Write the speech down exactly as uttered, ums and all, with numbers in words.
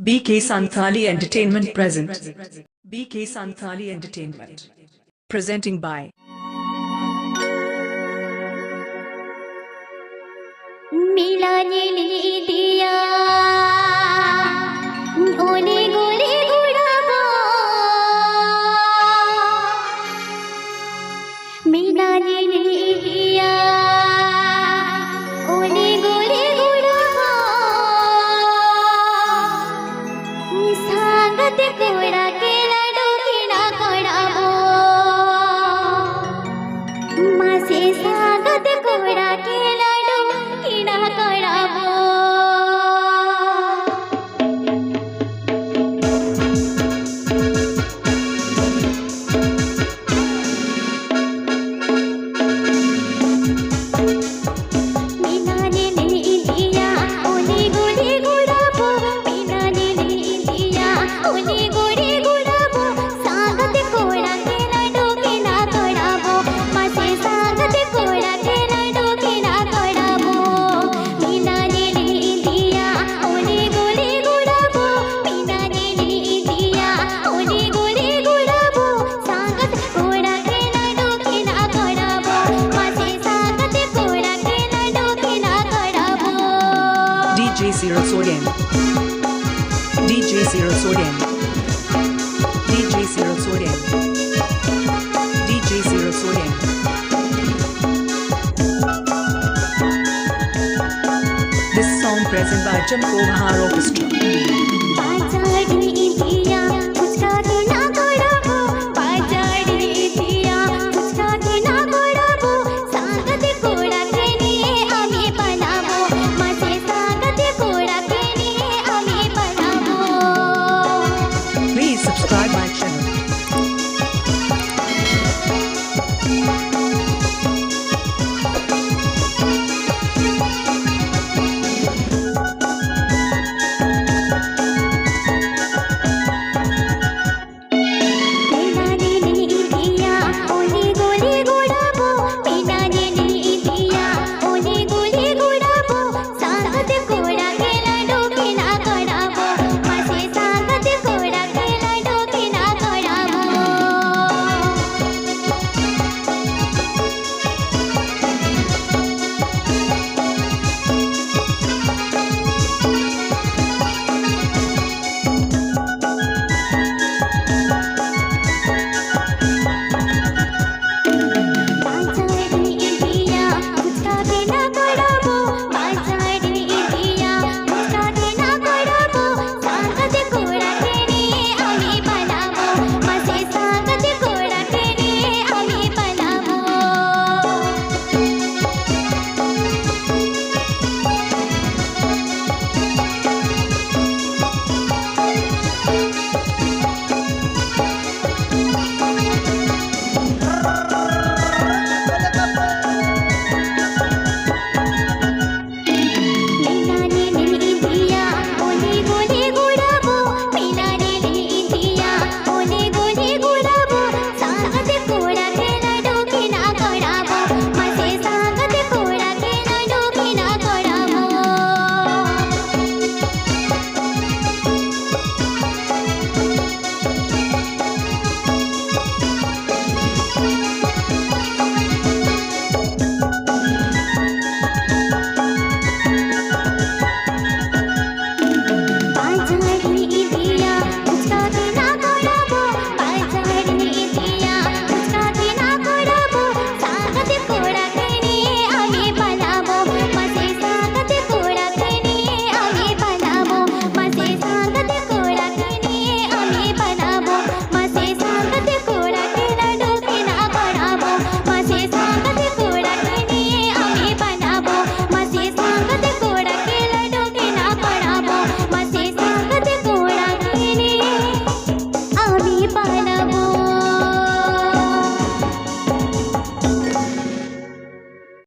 B K Santhali Entertainment present. B K Santhali Entertainment. Presenting by ᱢᱮᱞᱟ ᱧᱮᱞ ᱤᱫᱤᱭᱟ ᱚᱱᱮ ᱜᱚᱲᱮ ᱜᱚᱲᱟ ᱵᱚ᱾ ᱢᱮᱞᱟ ᱧᱮᱞ ᱤᱫᱤᱭᱟ ᱚᱱᱮ ᱜᱚᱲᱮ ᱜᱚᱲᱟ ᱵᱚ᱾ ᱥᱟᱸᱜᱟᱛᱮ ᱠᱚᱲᱟ ᱠᱮᱞᱟᱰᱩ ᱠᱤᱱᱟ ᱠᱚᱲᱟ ᱵᱚ᱾ ᱢᱟᱥᱮ ᱥᱟᱸᱜᱟᱛᱮ ᱠᱚᱲᱟ ᱠᱮᱞᱟᱰᱩ ᱠᱤᱱᱟ ᱠᱚᱲᱟ ᱵᱚ᱾ ᱢᱮᱞᱟ ᱧᱮᱞ ᱤᱫᱤᱭᱟ ᱚᱱᱮ ᱜᱚᱲᱮ ᱜᱚᱲᱟ ᱵᱚ᱾ ᱢᱮᱞᱟ ᱧᱮᱞ ᱤᱫᱤᱭᱟ ᱚᱱᱮ ᱜᱚᱲᱮ ᱜᱚᱲᱟ ᱵᱚ᱾ ᱥᱟᱸᱜᱟᱛᱮ ᱠᱚᱲᱟ ᱠᱮᱞᱟᱰᱩ ᱠᱤᱱᱟ ᱠᱚᱲᱟ ᱵᱚ᱾ ᱢᱟᱥᱮ ᱥᱟᱸᱜᱟᱛᱮ ᱠᱚᱲᱟ ᱠᱮᱞᱟᱰᱩ ᱠᱤᱱᱟ ᱠᱚᱲᱟ ᱵᱚ᱾ ᱢᱮᱞᱟ ᱧᱮᱞ ᱤᱫᱤᱭᱟ ᱚᱱᱮ ᱜᱚᱲᱮ ᱜᱚᱲᱟ ᱵᱚ᱾ ᱢᱮᱞᱟ ᱧᱮᱞ ᱤᱫᱤᱭᱟ ᱚᱱᱮ ᱜᱚᱲᱮ ᱜᱚᱲᱟ ᱵᱚ᱾ ᱥᱟᱸᱜᱟᱛᱮ ᱠᱚᱲᱟ ᱠᱮᱞᱟᱰᱩ ᱠᱤᱱᱟ ᱠᱚᱲᱟ ᱵᱚ᱾ ᱢᱟᱥᱮ ᱥᱟᱸᱜᱟᱛᱮ ᱠᱚᱲᱟ ᱠᱮᱞᱟᱰᱩ ᱠᱤᱱᱟ ᱠᱚᱲᱟ ᱵᱚ᱾ D J Zero Soren. D J Zero Soren. D J Zero Soren. D J Zero Soren. This song present by Chamko Bahar Orchestra.